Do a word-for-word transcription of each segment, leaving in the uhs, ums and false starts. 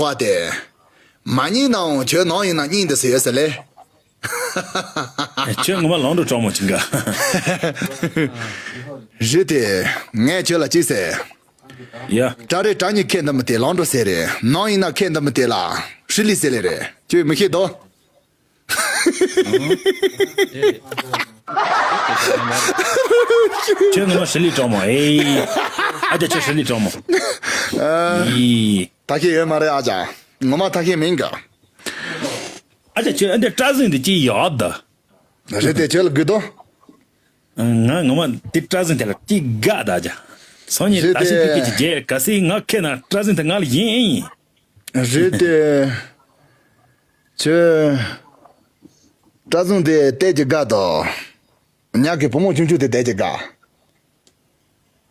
ཁ་དེ། མ་ཉན་ནའང་ཁྱོད་ནང་ཡིན་ན་སྙིང་འདི་ཟེར་ཡོད་ཟེར་ལེ། ཁྱོད་ངོ་མ་ལང་འགྲོ་གྲོགས་མོ་ཅིག་ག་རེད་དེ། ངས་ཁྱོད་ལ་ཅི་ཟེར། ཡ། གྲ་རེ་གྲ་གཉིས་ཁེ་འདི་མི་དེ་ལང་འགྲོ་ཟེར་རེད། ནང་ཡིན་ན་ཁེ་འདི་མི་དེ་ལ་ཧྲི་ལི་ཟེར་ལེ་རེད། ཁྱོད་མི་ཤེས་དོ། ཁྱོད་ངོ་མ་ཧྲི་ལི་གྲོགས་མོ་ཨེ། ཨ་ཅག་ཁྱོད་ཧྲི་ལི་གྲོགས་མོ། ཨི། ད་ཁྱེད་ཡོད་མ་རེད་ཨ་ཅག་ངོ་མ་ད་ཁྱེད་མིན་ག་ཨ་ཅག་ཁྱོད་ཨ་འདྲ་སྐྲ་ཟིང་དེ་ཅི་ཡོད་ད། རེད་དེ་ཁྱོད་ལ་དགོས་དོ། ང་ངོ་མ་དེ་སྐྲ་ཟིང་དེ་ལ་ཅི་དགའ་ད་ཨ་ཅག་སང་ཉིན་རེད་ད་ཤི་ཕི་ཀི་དེ་ཅི་རྒྱལ་ག་སི་ང་ཁེ་ན་སྐྲ་ཟིང་དེ་ང་ལ་ཡིན་ཨེ་ཡིན། རེད་དེ། ཁྱོད། སྐྲ་ཟུང་དེ་བལྟས་ཀྱི་དགའ་དང་། ཉག་གི་བུ་མོ་ཆུང་ཆུང་དེ་བལྟས་ཀྱི་དགའ།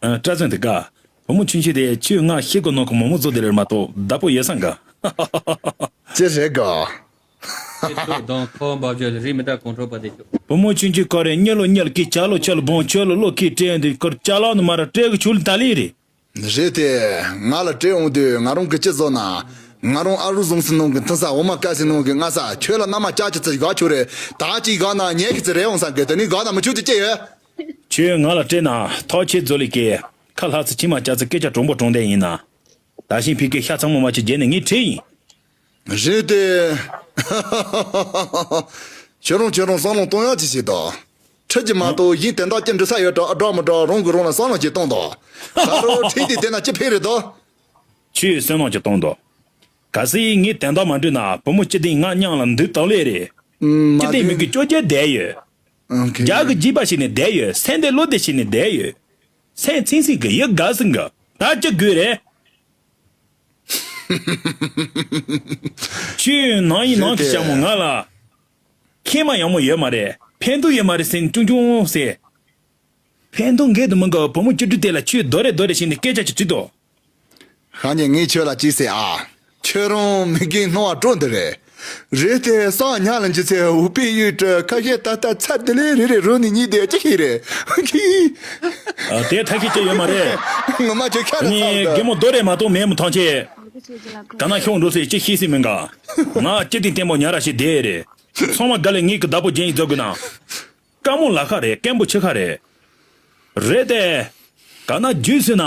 ཨ། སྐྲ་ཟུང་དེ་དགའ། བུ་མོ་ཆུང་ཆུང་དེ་ཁྱོད་ང་ཤི་གོ་ནོ་གི་མོ་མོ་བཟོ་དེ་རེད་མ་གཏོགས་བདག་པོ་ཡོད་ས་འགའ། ཅི་རེད་གོ། ཁྱེད་ཚོ་གདོང་ཁོག་འབབ་བྱོས་རི་མི་དྭགས་གོང་ཁྲོ་པ་དེ་ཤོག་བུ་མོ་ཆུང་ཆུང་ཁོ་རེ་གཉིད་ལོ་གཉིད་ཀྱི་ཅ་ལོ་ཅ་ལོ་བོང་ཁྱོད་ལོ་ལོ་ཁྱི་དྲན་དེ་ཁོར་ཅ་ལག་ནི་མ་ར་སྤྲད་གི་ཆུ་ལ་ད་ལི་རེད། རེད་དེ། ང་ལ་སྤྲད་འོང་དུས་ང་རང་གི་ཅི་བཟོ་ན། ང་རང་ཨ་རུ་ཟུང་སི་ནང་གི་མཐུན་ས་འོ་མ་དཀར་སི་ནང་གི་ང་ས་ཁྱོད་ལ་མནའ་མ་ཅག་ཅི་ཚི་ཡག་ཆོ་རེད། ད་ཅི་ག་ན་ཉལ་གི་ཚི་རེད་འོང་ས་གི་དེ་ནི་ག་ན་མི་ཆུ་ཅི་ཅི་ཡོད། ཁྱོད་ང་ལ་སྤྲད་ན་ཐོག་ཆེ་བཟོ་ལི་ཀེ་ཁ་ལྷག་ཚི་ཕྱི་མ་ཅག་ཚི་སྐད་ཆ་གྲུང་པོ་གྲུང་དེ་ཡིན་ན། ད་ཤིང་ཕི་ཀེ་ཤ་ཚང་མོ་མ་ཅི་རྒྱན་ནི་ངའི་ཁྲི་ཡིན། རེད་དེ། ཁྱོད་རང་ཁྱོད་རང་བསམ་བློ་གཏོང་ཡག་ཅིག་བྱེད་དང་། ཁྲི་གཅིག་མ་གཏོགས་གཞན་དེ་འདྲ་ཅི་འདྲི་ས་ཡོད་དྲ་ཨ་འདྲ་མི་འདྲ་རང་གི་རང་ལ་བསམ་བློ་ཅིག་གཏོང་དང་། ད་རུང་ཁྲི་དེ་དེ་ན་ཅི་ཕན་རེད་དོ། ཁྱོས་བསམ་བློ་ཅིག་གཏོང་དང་། གལ་སྲིད་ངས་དེ་འདྲ་མ་འདྲི་ན་བུ་མོ་སྤྱི་བདེ་ང་མཉམ་ལ་འདུག་དང་ལེ་རེད། སྤྱི་བདེ་མི་དགོས་ཅོ་ཅེ་བསྡད་ཡོད། རྒྱ་གི་རྗེས་པ་ཞིག་ནས་བསྡད་ཡོད། སེམས་དེ་བློ་བདེ་ཞིག་ནས་བསྡད་ཡོད། སེམས་ཚིམ་ཚིམ་གི་ཡི་དགའ་སི་འགི་ད་ཅི་དགོས་རེད། ཁྱོད་ནང་ཡིན་ནང་གི་ཞྭ་མོ་ང་ལ། ཁྱེད་མ་ཡག་མོ་ཡོད་མ་རེད། ཕན་ཐོགས་ཡོད་མ་རེད་ཟེར་ནས་ཅུང་ཅུང་ཟེར། ཕན་ཐོགས་འགལ་དུ་མི་འགལ་བ་བུ་མོ་བཅུ་དྲུག་དེ་ལ་ཁྱོད་རྡོ་རེ་རྡོ་རེ་བྱས་ནས་སྐད་ཆ་ཅིག་དྲིས་དོ། ཤ་ཉེ་ངས་ཁྱོད་ལ་ཅི་ཟེར་ཨ། ཁྱོད་རང་མི་རྒན་སྣང་བ་སྤྲོ་འདི་རེད། རེད་དེ་སང་ཉག་ལ་འཇི་ཚེ་འུ་པེ་ཡུས་སྤྲོད་ཁ་ཤས་ད་ལྟ་ཚ་དི་ལེ་རེ་རེ་རོ་ནི་གཉིས་དེ་ཅི་ཤེས་རེད། ཨ། དེ་ཐ་ཤི་ཅི་ཡོད་མ་རེད། ངོ་མ་ཁྱོད་ཁ་ལ་ནི་ཚ་གི་རྒན་མོ་རྡོ་རེ་མ་གཏོགས་མེད་མོ་ཐང་ཆེ། ག་ན་ཤོང་འགྲོ་སྲིད་ཅི་ཤེས་སྲིད་མིན་ག་ང་ཅི་སྟེང་བརྟན་པོ་ཉ་ར་ཞིག་བསྡད་རེད། ཚང་མ་དགའ་ལས་ངེད་ཀྱི་བདག་པོ་རྒྱན་ཡིག་རྫོགས་དགོས་ན། དཀར་མོ་ལ་ཁ་རེད། སྐམ་པོ་ཆུ་ཁ་རེད། རེད་དེ། ག་ན་རྒྱུས་སུ་ན།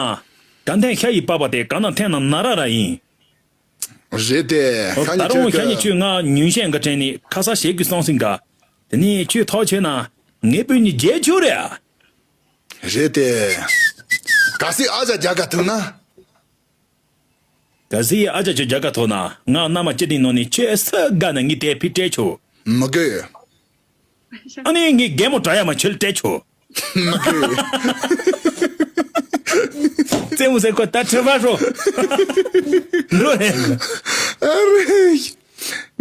ག་འཐེན་ཤ་ཡི་པགས་པ་དེ་ག་ན་འཐེན་ན་ན་ར་ར་ཡིན། རེད་དེ། ཨོ། ཁ་ཉི་ད་རུང་ཁྱོད་ཤ་ཉི་ཀ་ཁྱོད་ང་ཉུང་ཤས་འགའ་དྲན་ནས་ཁ་ས་ཞེ་གི་སོང་ཟིན་ག་དེ་ནས་ཁྱོད་ཐོག་ཆེ་ན་ངའི་སྤུན་ཉི་རྒྱལ་ཆུ་རེད་ཨ། རེད་དེ། ག་སྲིད་ཨ་ཅག་རྒྱ་ག་ཐུག་ན། གལ་སྲིད་ཨ་ཅག་ཁྱོད་རྒྱ་གར་ཐོག་ན་ང་མནའ་མ་སྤྱི་བདེ་ནང་ནས་ཁྱོད་སུ་དགའ་ན་ངས་དེ་ཕི་སྤྲད་ཆོག་མི་དགོས། ཨ་ནི་ངས་རྒན་མོ་དྲ་ཡ་མ་ཁྱོད་སྤྲད་ཆོག་མི་དགོས། རྩེད་མོ་ཟེར་ཁོ་ད་ཁྲི་བ་ཧྲོ། འགྲོ་རེད། ཨ་རེ།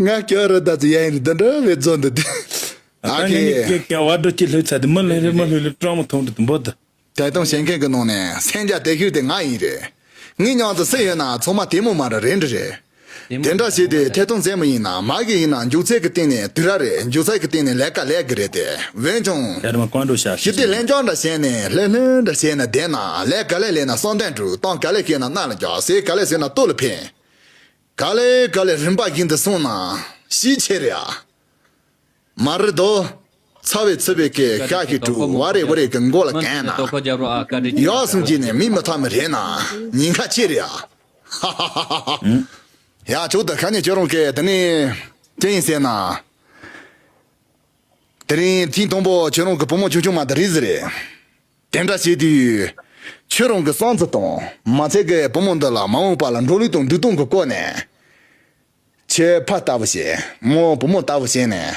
ང་ཁྱོད་ར་ད་ཙི་ཡ་ཡིན་འདི་འདྲ་བའི་རྫོན་འདི་དེ། ཨ་ཨ་ནི་ཁེ། ངས་ཀྱ་བ་འགྲོ་ཅི་ལྷོད་ཚ་དེ་མི་ལྷོད་རེ་མི་ལྷོད་ལེ་ཀྲང་མོ་ཐོང་འདི་དུ་འབོད་དུ། ཐད་གཏོང་བྱེད་མཁན་གྱི་ནང་ནས་སེམས་རྒྱ་བདེ་ཤོས་དེ་ང་ཡིན་རེད། ངའི་མཉམ་དུ་སུ་ཡོད་ན་ཚང་མ་དེ་མོ་མ་ར་རེད་འདྲ་རེད། དེ་འདྲ་བྱས་ཏེ་ཐད་གཏོང་མཛད་མི་ཡིན་ན་མ་གི་ཡིན་ན་མཇུག་འབྲས་ཀྱི་སྟེང་ནས་དུས་ར་རེད། མཇུག་འབྲས་ཀྱི་སྟེང་ནས་ལས་ཀ་ལས་གི་རེད་དེ། འོན་ཀྱང་། ཡར་མ་ཀོན་འགྲོ་ཤ་ཞི་བདེ་ལྷན་སྐྱོང་འདྲ་བྱས་ནས་ལྷོད་ལྷོད་འདྲ་བྱས་ན་བསྡད་ན་ལས་ག་ལས་ལས་ན་བསམ་གཏན་འགྲུབ། གཏམ་ག་ལས་བཤད་ན་རྣ་ལ་འཇགས། ཟས་ག་ལས་ཟོས་ན་ལྟོ་ལ་ཕན། ག་ལེ་ག་ལེ་རིམ་པ་བཞིན་དུ་སོང་ན་ཤི་ཆེ་རེད་ཨ། མ་རེད་དོ། ཚ་བའི་ཚི་བའི་གི་ཤ་ཤི་དྲུག་བ་རེ་བ་རེ་གི་མགོ་ལ་གན་ན། ཡག་སུམ་གྱི་ནས་མི་མི་ཐ་མི་རེད་ན། ཉིན་ཁ་ཆེ་རེད་ཨ། ཧ་ཧ་ཧ་ཧ། ཡ་ཆོག་ད་ཁ་ཉེ་ཁྱོད་རང་གི་དེ་ནས་ཅི་ཡིན་ཟེར་ན། དེ་རིང་ཐེངས་དང་པོ་ཁྱོད་རང་གི་བུ་མོ་ཆུང་ཆུང་མ་དེ་རིགས་ཟིག་རེད། དེ་འདྲ་བྱས་དུས། ཁྱོད་རང་གི་བསམ་ཚུལ་དང་མ་ཚད་ཀྱི་བུ་མོ་འདི་ལ་མ་འོངས་པ་ལ་འགྲོ་ལུགས་དང་འདུག་སྟངས་ཀྱི་སྐོར་ནས། ཁྱེད་ཕ་ལྟ་བུ་བྱས་མོ་བུ་མོ་ལྟ་བུ་བྱས་ནས།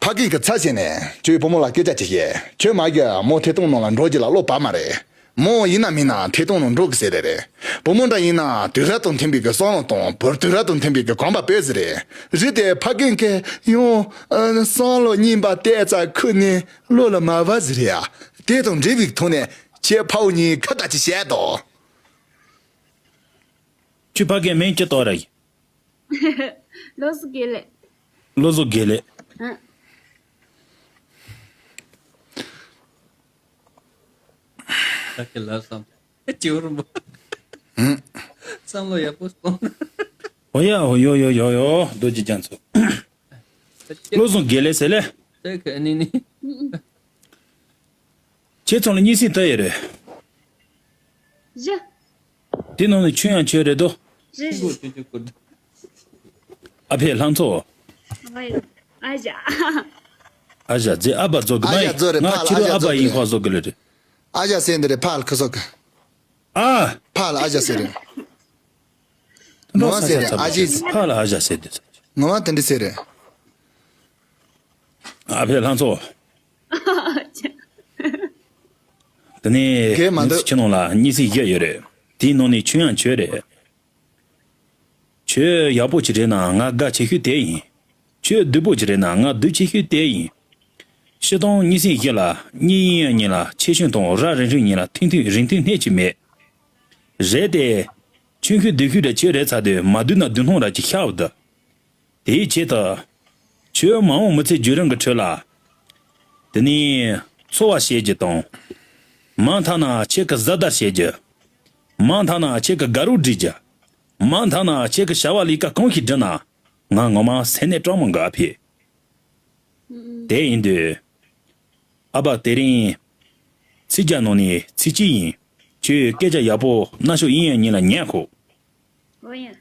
ཕ་རྒན་གྱི་ཚ་བྱས་ནས་ཁྱོད་བུ་མོ་ལ་སྐད་ཆ་ཅིག་བཤད། ཁྱོད་མ་གི་མོ་ཐད་གཏོང་ནང་ལ་འགྲོ་རྒྱུ་ལ་བློ་བབ་མ་རེད། མོ་ཡིན་ན་མིན་ན་ཐད་གཏོང་ནང་འགྲོ་གི་ཟེར་རེད་རེད། བུ་མོ་འདྲ་ཡིན་ན་དུས་རབས་དང་མཐུན་པའི་གི་བསམ་བློ་དང་བར་དུས་རབས་དང་མཐུན་པའི་གི་གོམ་པ་སྤོས་ཟེར་རེད། རེད་དེ་ཕ་རྒན་གྱི་ཡང་བསམ་བློ་རྙིང་པ་བལྟས་ཙང་ཁུ་ནས། བློ་ལ་མ་བབས་ཟེར་ཡ། དེ་དང་འབྲེལ་བའི་ཐོག་ནས་ཁྱེད་ཕ་བུ་གཉིས་ཁ་བརྡ་ཅིག་བྱས་དོ། ཁྱོད་ཕ་རྒན་མིང་ཅི་བཏགས་ར་ཡིན། བློ་བཟང་དགེ་ལེགས། བློ་བཟང་དགེ་ལེགས། ཨ། ད་ཁྱེད་ལ་བསམ། ཅི་བར་མོ། ཨ། བསམ་བློ་ཡག་པོ་གཏོང་ན། ཨོ་ཡ་ཨོ་ཡོ་ཡོ་ཡོ་ཡོ། རྡོ་རྗེ་རྒྱ་མཚོ། བློ་བཟང་དགེ་ལེགས་ཟེར་ལེ། ད་ག་ནི་ནི། ཁྱེད་ཚང་ལ་གཉིད་སད་ད་ཡོད་རེད། བཞི། དེ་ནང་ནས་ཆོས་ཡང་ཆོས་རེད་དོ། རེད་རེད། ཨ་ཕས་ལྷ་མཚོ། ཨ་ཡ། ཨ་ཞ། ཨ་ཞ་ཟེར་ཨ་ཕ་ཚོ་གི་ཨ་མ་ཞ་ཡིན། ཚོ་རེད། ང་ཕར་ཕྱི་རུ་ཨ་ཞ་ཨ་ཕ་ཚོ་ཡིན་གི་ཁོ་ཚོ་གི་ལེ་རེད། ཨ་ཞ་ཟེར་འདི་རེད། ཕར་ཁུ་ཚོ་གི་ཨ། ཕར་ལ་ཨ་ཞ་ཟེར་རེད། ངོ་མ་ཟེར་རེད། ཨ་ཞ་ཕར་ལ་ཨ་ཞ་ཟེར་དེ། ངོ་མ་དེ་འདྲ་ཟེར་རེད། ཨ་ཕས་ལྷ་མཚོ། དེ་ནས་གས་མ་མི་འདུག་ཚེ་ཁྱེད་རང་ལ་གཉིད་སད་ཡོད་ཡོད་རེད། དེའི་ནང་ནས་ཆོས་ཡང་ཆོས་རེད། ཁྱོད་ཡག་པོ་ཅིག་རེད་ན་ང་དགའ་ཆེ་ཤོས་དེ་ཡིན། ཁྱོད་སྡུག་པོ་ཅིག་རེད་ན་ང་སྡུག་ཆེ་ཤོས་དེ་ཡིན། སྤྱིར་བཏང་གཉིད་སད་བཞི་ལ་གཉིད་ཡིན་ཡང་གཉིད་ལ་ཆེ་ཆུང་དང་ར་རིང་ཆུང་གཉིས་ལ་ཐུང་ཐུང་རིང་ཐུང་སྣེ་གཅིག་མེད། རེད་དེ། ཆུང་ཤོས་སྡུག་ཤོས་རེད། ཁྱོད་རེད་ཚར་དུས་མ་སྡུག་ན་སྡུག་སྣང་ར་ཅིག་ཤར་བ་འདུག་དེའི་ཆེད་དུ། ཁྱོད་མ་འོངས་མི་ཚེ་བརྒྱུད་རིམ་གྱི་ཁྲོད་ལ། དེ་ནས་འཚོ་བ་བྱེད་རྒྱུ་དང་། མ་མཐའ་ན་ཁྱེད་ཀྱི་བཟའ་ཟླ་བྱེད་རྒྱུ། མ་མཐའ་ན་ཁྱེད་ཀྱི་དགའ་རོགས་སྒྲིག་རྒྱུ། མ་མཐའ་ན་ཁྱེད་ཀྱི་བྱ་བ་ལས་ཀ་གང་ཞིག་སྒྲུབ་ན་ང་ངོ་མ་སེམས་ནས་སྤྲང་མོ་འགའ་ཕེབས། དེ་ཡིན་དུས། ཨ་ཕ་དེ་རིང་། ཚིག་རྒྱ་ནང་ནས་ཚིག་གཅིག་ཡིན། ཁྱོད་སྐད་ཆ་ཡག་པོ་སྣ་ཤོག་ཡིན་ཡང་ཉིན་ལ་ཉན་ཁོ། ཨོ་ཡ།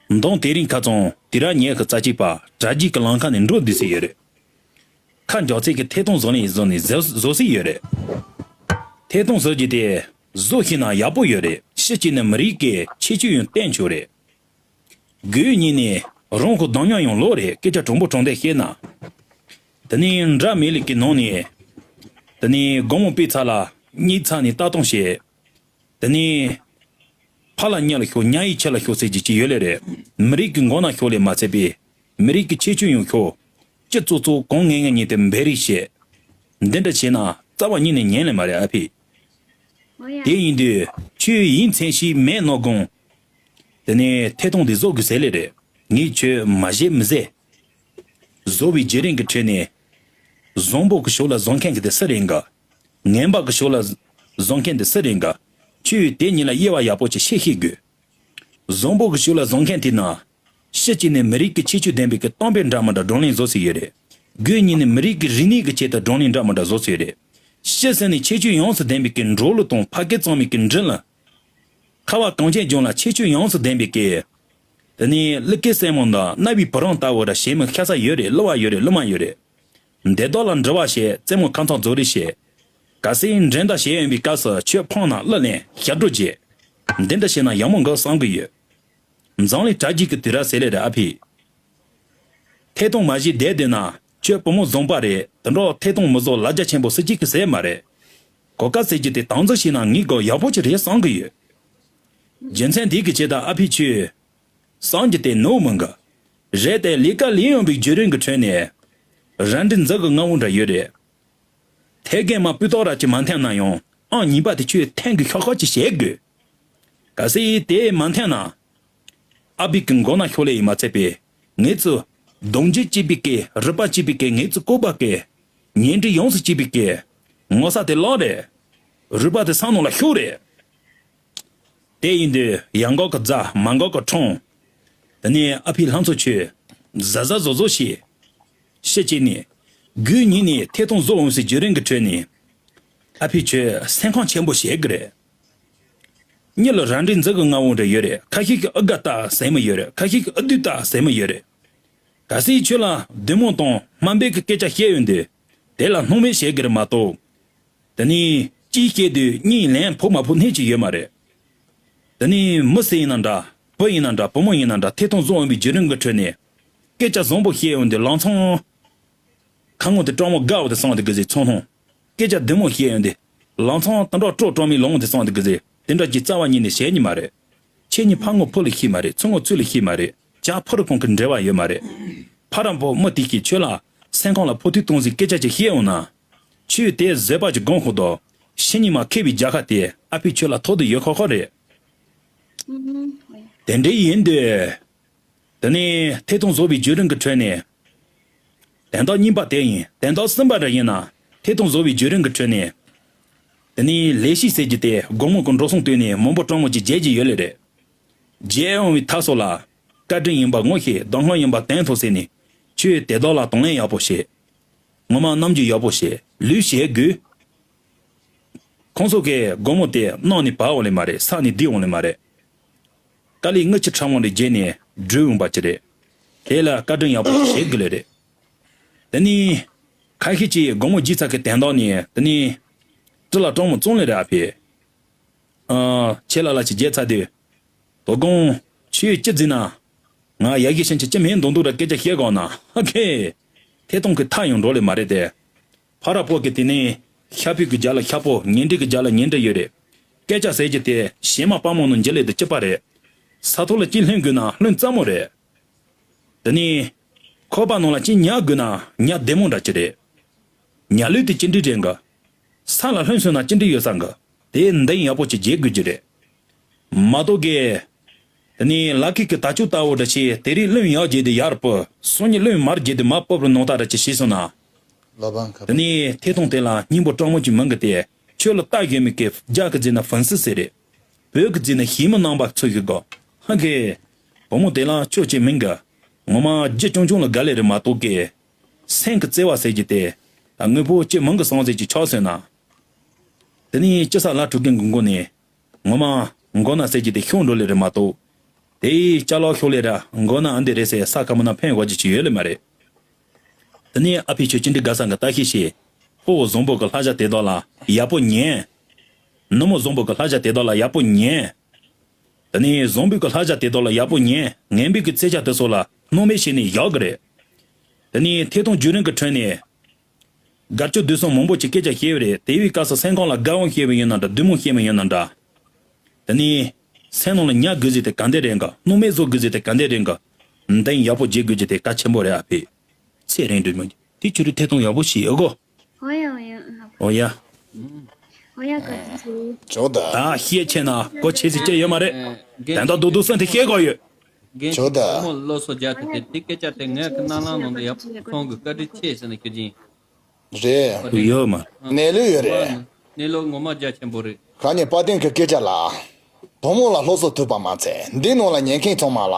མདང་དེ་རིང་ཁ་སང་དེ་ར་ཉལ་གི་རྩ་གཅིག་པ་དྲ་རྒྱའི་གི་ལམ་ཁ་ནས་འགྲོ་བསྡད་སྲིད་ཡོད་རེད། ཁ་མགྱོགས་ཚད་ཀྱི་ཐད་གཏོང་བཟོ་ནས་བཟོ་ནས་བཟོ་བཟོ་སྲིད་ཡོད་རེད། ཐད་གཏོང་བཟོ་རྒྱུ་དེ་བཟོ་ཤེས་ན་ཡག་པོ་ཡོད་རེད། ཕྱི་གཅིག་ནས་མི་རིགས་ཀྱི་ཁྱད་ཆོས་ཡང་བསྟན་ཆོག་རེད། དགོས་ཉིན་ནས་རང་ཁོ་གདམ་ཉམས་ཡོང་ལོ་རེད། སྐད་ཆ་དྲང་པོ་དྲང་བདེན་བཤད་ན། དེ་ནས་འདྲ་མི་ལི་གི་ནང་ནས། དེ་ནས་དགོང་མོ་པའི་ཚ་ལ་གཉིད་ཚ་ནས་ལྟ་སྟངས་བྱེད། དེ་ནས་ཕ་ལ་ཉལ་ལ་ཤོག་ཉལ་ཡི་ཆེ་ལ་ཤོག་ཟེར་གྱི་ཅི་ཡོད་ལེ་རེད། མི་རིགས་ཀྱི་མགོ་ན་ཤོག་ལས་མ་ཚད་པའི་མི་རིགས་ཀྱི་ཁྱད་ཆོས་ཡོང་ཤོག་ཅི་ཙོ་ཙོ་གང་ངན་ངན་ཉིད་དེ་འབད་རེས་བྱེད། འདི་འདྲ་བྱས་ན་རྩ་བ་ཉིད་ནས་ཉན་ལེ་མ་རེད་ཨ་ཕི། དེ་ཡིན་དུས་ཁྱོད་ཡིན་མཚན་ཞིག་མེད་ནོ་དགོངས། དེ་ནས་ཐད་གཏོང་འདི་བཟོ་དགོས་ཟེར་ལེ་རེད། ངས་ཁྱོད་མ་བཞེས་མི་ཟེར། བཟོ་བའི་བརྒྱུད་རིམ་གྱི་ཁྲོད་ནས། བཟང་པོ་གི་ཕྱོགས་ལ་བཟང་མཁན་གྱི་དེ་སུ་རེད་འགའ། ངན་པ་གི་ཕྱོགས་ལ་བཟང་མཁན་དེ་སུ་རེད་འགའ། ཁྱོད་དེ་གཉིས་ལ་དབྱེ་བ་ཡག་པོ་ཅིག་ཤེས་ཤེས་དགོས། བཟང་པོ་གི་ཕྱོགས་ལ་བཟང་མཁན་དེ་ན། ཕྱི་གཅིག་ནས་མི་རིགས་ཀྱི་ཁྱད་ཆོས་ལྡན་པའི་གི་གཏམ་དཔེ་འདྲ་མི་འདྲ་བགྲོ་གླེང་བཟོ་སྲིད་ཡོད་རེད། སྒོ་གཉིས་ནས་མི་རིགས་ཀྱི་རིག་གནས་ཀྱི་ཆེད་དུ་བགྲོ་གླེང་འདྲ་མི་འདྲ་བཟོ་སྲིད་ཡོད་རེད། ཕྱི་གསལ་ནས་ཁྱད་ཆོས་ཡོངས་སུ་ལྡན་པའི་གི་འབྲོག་གླུ་དང་ཕ་སྐད་གཙང་མའི་གི་འབྲི་ལ། ཁ་བ་གངས་ཅན་ལྗོངས་ལ་ཁྱད་ཆོས་ཡོངས་སུ་ལྡན་པའི་སྐད། དེ་ནས་གླུ་སྐད་སྲས་མོ་དང་རྣ་བའི་བུ་རམ་ལྟ་བུ་ར་གཞས་མི་ཤ་ཚ་ཡོད་རེད། གླུ་བ་ཡོད་རེད། གླུ་མ་ཡོད་རེད། འདི་དག་ལ་འདྲི་བ་བྱེད། རྩེད་མོ་ཁ་མཚར་རྫོགས་རེ་བྱེད། གལ་སྲིད་འགྲན་ཟླ་བྱེད་ཡོང་བའི་སྐབས་སུ་ཁྱོད་ཕངས་ན་གླུ་ལེན་ཞབས་བྲོ་རྒྱས། འདི་འདྲ་བྱས་ན་ཡག་མོ་འགག་བསམ་གི་ཡོད། འཛམ་གླིང་དྲ་རྒྱའི་གི་དུས་རབས་ཟེར་ལེ་རེད་ཨ་ཕི། ཐད་གཏོང་མ་བྱེད་བསྡད་བསྡད་ན་ཁྱོད་བུ་མོ་བཟང་པ་རེད། དེ་འདྲ་ཐད་གཏོང་མི་བཟོ་ལ་རྒྱ་ཆེན་པོ་སུ་གཅིག་གིས་ཟེར་མ་རེད། གོ་སྐབས་ཟེར་རྒྱུ་དེ་དམ་འཛིན་བྱས་ན་ངའི་སྒོ་ཡག་པོ་ཅིག་རེད་བསམ་གི་ཡོད། རྒྱུ་མཚན་དེ་གི་ཆེད་དུ་ཨ་ཕི་ཁྱོད་བསམ་རྒྱུ་དེ་ནོར་མི་འགའ། རེད་དེ་ལས་ཀ་ལས་ཡོང་བའི་བརྒྱུད་རིམ་གི་ཁྲོད་ནས་རལ་གྲི་མཛུབ་གུ་ལྔ་བོ་འདྲ་ཡོད་རེད། ཐད་རྒན་མ་སྤུས་དག་ར་ཅིག་མ་འཐེན་ན་ཡང་ཨང་གཉིས་པ་དེ་ཁྱོད་འཐེན་གི་ཤོག་ཤོག་ཅིག་བྱེད་དགོས། གལ་སྲིད་དེ་མ་འཐེན་ན། ཨ་ཕི་གི་མགོ་ན་ཤོག་ལེ་ཡིན་མ་ཚད་པའི། ངེད་ཚོ་གདོང་རྒྱུད་གཅིག་པའི་སྐད། རུས་པ་གཅིག་པའི་སྐད། ངེད་ཚོ་ལྐུགས་པ་སྐད། ཉེ་འབྲེལ་ཡོངས་སུ་གཅིག་པའི་སྐད། ངོ་ཚ་དེ་ལག་རེད། རུས་པ་དེ་སང་ནང་ལ་ཤོག་རེད། དེ་ཡིན་དུས་ཡང་འགོག་གི་རྫ་མ་འགོག་གི་འཕྲང་། དེ་ནས་ཨ་ཕི་ལྷ་མཚོ་ཁྱོད། གཟབ་གཟབ་བཟོ་བཟོ་བྱེད། ཕྱི་གཅིག་ནས། དགུ་གཉིས་ནས་ཐད་གཏོང་བཟོ་འོང་སའི་བརྒྱུད་རིམ་གྱི་ཁྲོད་ནས། ཨ་ཕི་ཁྱོད་སེམས་ཁམས་ཆེན་པོ་བྱེད་ཀྱི་རེད། གཉིད་ལ་རལ་གྲི་མཛུབ་གུ་ལྔ་བོ་འདྲ་ཡོད་རེད། ཁ་ཤས་ཀྱིས་ཨུ་དགའ་ལྟ་ཟེར་མི་ཡོད་རེད། ཁ་ཤས་ཀྱིས་ཨུ་སྡུག་ལྟ་ཟེར་མི་ཡོད་རེད། གལ་སྲིད་ཁྱོད་ལ་བདེ་མོ་དང་དམའ་འབེབས་ཀྱི་སྐད་ཆ་བཤད་ཡོང་དུས། དེ་ལ་སྣང་མེད་བྱེད་དགོས་རེད་མ་གཏོགས། དེ་ནས་གཅིག་བཤད་དུས་གཉིས་ལན་ཕོག་མ་ཕོག་སྣེ་གཅིག་ཡོད་མ་རེད། དེ་ནས་མི་སེར་ཡིན་ན་འདྲ། བུ་ཡིན་ན་འདྲ། བུ་མོ་ཡིན་ན་འདྲ། ཐད་གཏོང་བཟོ་འོང་བའི་བརྒྱུད་རིམ་གྱི་ཁྲོད་ནས། སྐད་ཆ་བཟང་པོ་བཤད་ཡོང་དུས་ལམ་སང་། ཁ་ངོ་དེ་སྤྲང་མོ་དགའ་བོ་དེ་སོང་དེ་གི་ཟེར་ཚོང་ལྷུང་། སྐད་ཆ་བདེ་མོ་བཤད་ཡོང་དུས། ལམ་སང་དེ་འདྲ་སྤྲོ་སྤྲང་མའི་ལོང་དེ་སོང་དེ་གི་ཟེར། དེ་འདྲ་གྱི་རྩ་བ་ཉིད་ནས་བྱས་ཉི་མ་རེད། ཁྱེད་གཉིས་ཕར་ངོ་ཕུ་ལ་ཤི་མ་རེད། ཚུར་ངོ་ཚུད་ལ་ཤི་མ་རེད། ཇ་ཕུ་རུ་གོང་གི་འབྲེལ་བ་ཡོད་མ་རེད། ཕ་རམ་པོ་མི་དེ་གིས་ཁྱོད་ལ་སེམས་ཁོང་ལ་ཕོག་ཐུག་གཏོང་ཟིག་སྐད་ཆ་ཅིག་བཤད་འོང་ན། ཁྱོད་དེ་བཟོད་པ་ཅིག་སྒོམ་ཤོག་དོ། ཕྱི་ཉི་མ་ཁེ་བའི་རྒྱལ་ཁ་དེ་ཨ་ཕས་ཁྱོད་ལ་ཐོབ་དུ་ཡོད་ཁོ་ཁོ་རེད། དེ་འདྲ་ཡིན་དུས། དེ་ནས་ཐད་གཏོང་བཟོ་བའི་བརྒྱུད་རིམ་གྱི་ཁྲོད་ནས། དོན་དག་གཉིས་པ་དེ་ཡིན། དོན་དག་གསུམ་པ་འདྲ་ཡིན་ན། ཐད་གཏོང་བཟོ་བའི་བརྒྱུད་རིམ་གྱི་ཁྲོད་ནས། དེ་ནས་ལས་གཞི་ཟེར་རྒྱུ་དེ་དགོང་མོ་གི་འགྲོ་སོང་བཏོན་ནས་མང་པོ་སྤྲང་མོ་ཅིག་བརྗེད་ཀྱི་ཡོད་ལེ་རེད། བརྗེད་འོང་བའི་ཐབས་སོགས་ལ། བཀའ་དྲིན་ཡིན་པ་ངོ་ཤེས། གདམས་ངག་ཡིན་པ་དོན་ཐོབ་ཟེར་ནས། ཁྱོད་དེ་དག་ལ་དང་ལེན་ཡག་པོ་བྱེད། ངོ་མ་རྣམ་འགྱུར་ཡག་པོ་བྱེད། ལུས་བྱེད་དགོས། ཁོང་ཚོ་གིས་སྒོར་མོ་དེ་གནང་ནས་བབས་འོང་ལེ་མ་རེད། ཟ་ནས་བསྡད་འོང་ལེ་མ་རེད། དཀའ་ལས་དངུལ་ཆུ་ཕྲ་མོ་ལས་བརྒྱབ་ནས་བསྒྲུབས་འོང་པ་ཅིག་རེད། དེ་ལ་བཀའ་དྲིན་ཡག་པོ་བྱེད་དགོས་ལེ་རེད། དེ་ནས་ཁ་ཤས་ཀྱིས་སྒོར་མོ་བརྗེས་ཚར་གི་དོན་དག་ནས། དེ་ནས་སྤྲི་ལ་སྤྲང་མོ་བཙོང་ལེ་རེད། ཨ་ཕི། ཨ། ཁྱེད་ལ་ལ་ཅིག་བརྗེས་ཚར་དུས། དོ་དགོང་ཁྱོད་ཅི་བརྫིས་ན། ང་ཡ་གི་ཤན་ཆི་ཅི་མེད་མདོག་མདོག་ར་སྐད་ཆ་བཤད་དགོས་ན། ཧ་ཁེ། ཐད་གཏོང་གི་མཐའ་ཡང་འགྲོ་ལེ་མ་རེད་དེ། ཕ་ར་པོ་གི་དེ་ནས་ཤ་ཕུད་ཀྱི་རྒྱ་ལ་ཤ་ཕོ། ཉེ་འབྲེལ་གྱི་རྒྱ་ལ་ཉེ་འབྲེལ་ཡོད་རེད། སྐད་ཆ་ཟེར་གྱི་དེ་བྱེ་མ་སྤར་མོ་ནང་འཇིབ་ལེ་དེ་གཅིག་པ་རེད། ས་ཐོག་ལ་ཅི་ལྷུང་དགོས་ན་ལྷུང་རྩ་མོ་རེད། དེ་ནས་ཁོག་པ་ནང་ལ་ཅི་ཉལ་དགོས་ན་ཉལ་བདེ་མོ་འདྲ་ཅིག་རེད། ཉལ་ལུགས་དེ་ཅི་འདྲ་རེད་ག། ས་ལ་ལྷུང་སོང་ན་ཅི་འདྲ་ཡོད་ས་ག། དེ་འདི་ཡག་པོ་ཅིག་བརྗེ་དགོས་ཀྱི་རེད། མ་གཏོགས་གི། དེ་ནས་ལ་ཁི་གི་ད་ཅུ་ལྟ་བུ་འདྲ་ཞིག་དེ་རིང་བློན་ཡག་བརྗེ་དེ་ཡར་སྤུ། སང་ཉིན་བློན་མར་བརྗེ་དེ་མར་སྤུ་བར་ནང་ལྟ་ར་ཅིག་བྱས་སོང་ན། ལོ་པང་ཁ་དེ་པ། ནས་ཐད་གཏོང་དེ་ལ་སྙིང་པོ་སྤྲང་མོ་ཅིག་མང་གི་དེ། ཁྱོད་ལ་ལྟ་གི་མི་གི་རྒྱ་གི་རྫི་ན་ཧྥན་སི་ཟེར་རེད། བོད་གི་རྫི་ན་ཞི་མི་རྣམ་པ་ཚོ་གི་གོ། ཧ་གི། བུ་མོ་དེ་ལ་ཁྱོད་ཅིག་མིན་གི། ངོ་མ་རྒྱུ་ཆུང་ཆུང་ལ་དགའ་ལེ་རེད་མ་གཏོགས་གི། སེམས་ཀྱི་བརྩེ་བ་ཟེར་གྱི་དེ། ད་དངོས་པོ་ཅི་མང་གི་སོང་ཟེར་གྱི་ཆགས་སོང་ན། དེ་ནས་ཅི་ས་ལ་ཕྲུ་གུ་གི་མགོ་ནས། ངོ་མ་མགོ་ན་ཟེར་གྱི་དེ་ཤོང་འགྲོ་ལེ་རེད་མ་གཏོགས། དེ་ཅ་ལག་ཤོར་ལེ་ར་མགོ་ན་ཨ་འདི་རེད་ཟེར་ས་ཁ་མོ་ན་ཕན་གོ་གྱི་ཅི་ཡོད་ལེ་མ་རེད། དེ་ནས་ཨ་ཕས་ཁྱོད་ཅི་འདྲི་དགའ་ས་གི་ལྟ་ཤེས་ཤེས། ཕོ་བོ་བཟང་པོ་གི་ལྷ་ཞྭ་དེ་དག་ལ་ཡག་པོ་ཉན། ནུ་མོ་བཟང་པོ་གི་ལྷ་ཞྭ་དེ་དག་ལ་ཡག་པོ་ཉན། དེ་ནས་བཟང་པོ་གི་ལྷ་ཞྭ་དེ་དག་ལ་ཡག་པོ་ཉན། ངན་པའི་གི་རྩེད་ཆ་དེ་ཚོ་ལ་སྣང་མེད་བྱས་ནས་བཞག་གི་རེད། དེ་ནས་ཐད་གཏོང་བརྒྱུད་རིམ་གི་ཁྲོད་ནས། དགའ་སྐྱོ་སྡུག་གསུམ་མང་པོ་ཅིག་སྐད་ཆ་བཤད་པ་རེད། དེ་བའི་སྐབས་སུ་སེམས་ཁོང་ལ་དགའ་བོ་བཤད་པ་ཡིན་ན་འདྲ། སྡུག་མོ་བཤད་པ་ཡིན་ན་འདྲ། དེ་ནས་སེམས་ནང་ལ་ཉར་དགོས་ཟེར་དེ་ག་འདྲ་རེད་ག། སྣང་མེད་བཟོ་དགོས་ཟེར་དེ་ག་འདྲ་རེད་ག། འདི་ཡག་པོ་བྱེད་དགོས་ཀྱི་དེ་གལ་ཆེན་པོ་རེད། ཨ་ཕས་ཚེ་རིང་སྒྲོལ་མ། དེ་ཁྱོད་རིགས་ཐད་གཏོང་ཡག་པོ་བྱེད་ཨེ་གོ། ཨོ་ཡ་ཨོ་ཡ། ཨོ་ཡ། ཨོ་ཡ་ག་ཚོད། ཇོ་ད། ད་བཤད་ཆེ་ན་གོ་ཆེ་ཟེར་ཅི་ཡོད་མ་རེད། ཨེ། དན་ད་རྡོག་རྡོག་སེམས་དེ་བཤད་དགོས་ཡོད། རྒན་ཇོ་ད། བུ་མོ་ལོ་སོ་བརྒྱ་དེ་དེ་དེ་སྐད་ཆ་དེ་ངའི་ཁ་ནང་ལ་ནང་དུ་ཡག་པོ་ཁོང་གི་བཀའ་དྲིན་ཆེ་ཟེར་ནས་ཁྱོད་ཀྱིན། རེད། ཡོད་མ། གནས་ལུགས་ཡོད་རེད། གནས་ལུགས་ངོ་མ་རྒྱ་ཆེན་པོ་རེད། ཁ་ཉིན་དཔལ་ལྡན་གྱི་སྐད་ཆ་ལ། བུ་མོ་ལ་སློབ་གསོ་ཐོབ་པ་མ་ཚད་འདི་ནང་ལ་ཉན་མཁན་ཚང་མ་ལ།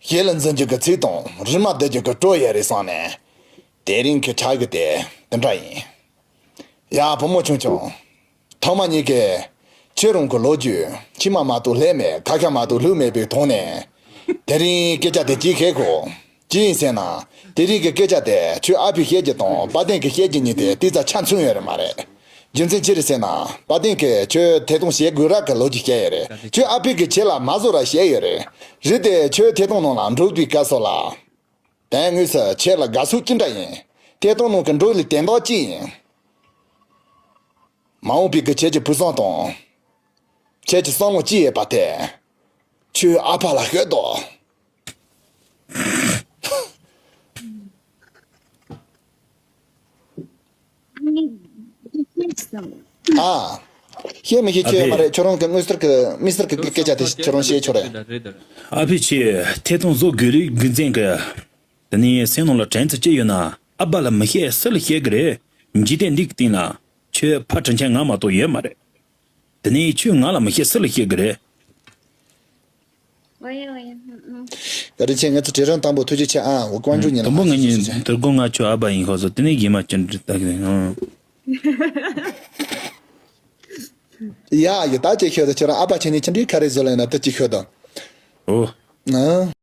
ཞེ་ལ་འཛིན་རྒྱུ་གི་ཚིག་དང་རི་མ་བསྡད་རྒྱུ་གི་སྤྲོ་ཡོད་རེད་བསམ་ནས། དེ་རིང་གི་ཆ་གི་དེ་འདི་འདྲ་ཡིན། ཡ་བུ་མོ་ཆུང་ཆུང་། ཐོག་མ་ཉིད་ཀྱི་ཁྱེད་རང་གི་ལོ་རྒྱུས་ཕྱི་མ་མ་གཏོགས་ལྷད་མེད། ཁ་ཤ་མ་གཏོགས་ལྷུག་མེད་པའི་ཐོག་ནས། དེ་རིང་སྐད་ཆ་དེ་ཅིག་ཤེས་གོ། ཅི་ཡིན་ཟེར་ན། དེ་རིང་གི་སྐད་ཆ་དེ་ཁྱོད་ཨ་ཕས་བཤད་རྒྱུ་དང་དཔལ་ལྡན་གྱིས་བཤད་རྒྱུ་གཉིས་དེ་ཏིག་ཙམ་ཆ་མཚུངས་ཡོད་རེད་མ་རེད། རྒྱུ་མཚན་ཅི་རེད་ཟེར་ན། དཔལ་ལྡན་གྱིས་ཁྱོད་ཐད་གཏོང་བྱེད་དགོས་རག་གི་ལོ་རྒྱུས་བཤད་ཡོད་རེད། ཁྱོད་ཨ་ཕས་ཀྱིས་ཁྱེད་ལ་མ་བཟོ་ར་བཤད་ཡོད་རེད། རེད་དེ་ཁྱོད་ཐད་གཏོང་ནང་ལ་འགྲོ་དུས་སྐབས་སུ་ལ། དོན་དངོས་སུ་ཁྱེད་ལ་དགའ་ཚོར་ཅི་འདྲ་ཡིན། ཐད་གཏོང་ནང་གི་འགྲོ་ལས་དོན་དག་ཅི་ཡིན། མ་འོངས་པའི་གི་ཁྱེད་ཀྱི་བུ་བཟང་དང་། ཁྱེད་ཀྱི་བསམ་བློ་ཅི་ཡོད་པ་དེ། ཁྱོད་ཨ་ཕ་ལ་ཤོད་དོ། ཨ། ཤེས་མི་ཤེས་ཁྱོད་ཡོད་མ་རེད། ཁྱོད་རང་གི་དངོས་ཟུར་གི་མི་ཟུར་གི་སྐད་ཆ་དེ་ཁྱོད་རང་ཤེས་ཆོག་རེད། ཨ་ཕི་ཆེ་ཐད་གཏོང་བཟོ་དགོས་རིགས་རྒྱུ་མཚན་གི། དེ་ནས་སེམས་ནང་ལ་དྲན་ཚུལ་ཅི་ཡོད་ན་ཨ་ཕ་ལ་མི་བཤད་སུ་ལ་བཤད་གི་རེད། འཇིག་རྟེན་འདི་གི་སྟེང་ལ་ཁྱོད་ཕ་དྲིན་ཆེན་ང་མ་གཏོགས་ཡོད་མ་རེད། དེ་ནས་ཁྱོད་ང་ལ་མི་བཤད་སུ་ལ་བཤད་གི་རེད། ཨོ་ཡ་ཨོ་ཡ། ཨ། བཀའ་དྲིན་ཆེ། ང་ཚོ་གྲོས་རམ་དང་པོ་ཐུགས་རྗེ་ཆེ་ཨ། འོ་ཀོང་ཇུ་ཉིན་དང་པོ་ང་གཉིས་དུར་ཁུང་ང་ཁྱོད་ཨ་ཕ་ཡིན་ཧོ་སོ་དེ་ནས་གིས་མ་ཅི་འདྲི་ལྟ་གི་ཨང་། ཡ་ཡ་ད་ཅི་ཤོད་དང་ཁྱོད་རང་ཨ་ཕ་ཆེ་ནས་ཅི་འདྲའི་ཁ་རེ་བཟོ་ལེ་ན་ད་ཅི་ཤོད་དང་། ཨོ། ཨ།